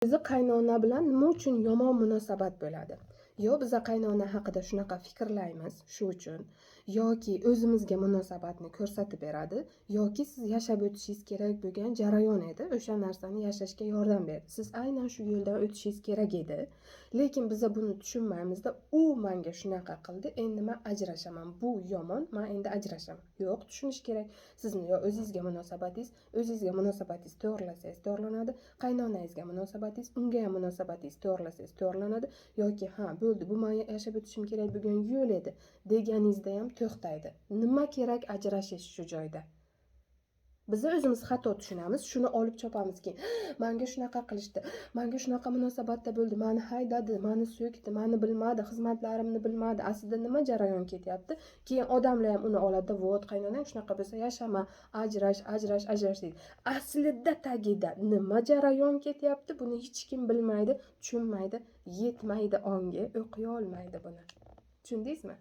O'zi qaynona bilan nima uchun yomon munosabat bo'ladi? Yo biza qaynona haqida shunaqa fikrlaymiz, shu uchun, yoki o'zimizga munosabatni ko'rsatib beradi, yoki siz yashab o'tishingiz kerak bo'lgan jarayon edi, o'sha narsani yashashga yordam berdi. Siz aynan shu yo'ldan o'tishingiz kerak edi. Lekin biza buni tushunmaymizda, u menga shunaqa qildi, endi man ajrashaman, bu yomon, man endi ajrashaman. Yo'q, tushunish kerak. Sizni yo o'zingizga munosabatingiz, o'zingizga munosabatingiz to'g'rilasangiz to'g'rilanadi, qaynonangizga munosabatingiz, unga ham munosabatingiz to'g'rilasangiz to'g'rilanadi, yoki ha, bo'ldi, bu man yashab o'tishim kerak bo'lgan yo'l edi deganingizda ham to'xtaydi. Nima kerak ajrashish shu joyda? Biz o'zimiz xato tushunamiz, shuni olib chopamiz keyin. Manga shunaqa qilishdi, manga shunaqa munosabatda bo'ldi, mani haydadi, mani so'kdi, mani bilmadi, xizmatlarimni bilmadi. Aslida nima jarayon ketyapti? Keyin odamlar ham uni oladida, вот qaynonang shunaqa bo'lsa yashama, ajrash, ajrash, ajrash deydi. Aslida tagida nima jarayon ketyapti, buni hech kim bilmaydi, tushunmaydi, yetmaydi ongi, o'qiy olmaydi buni. Tushundingizmi?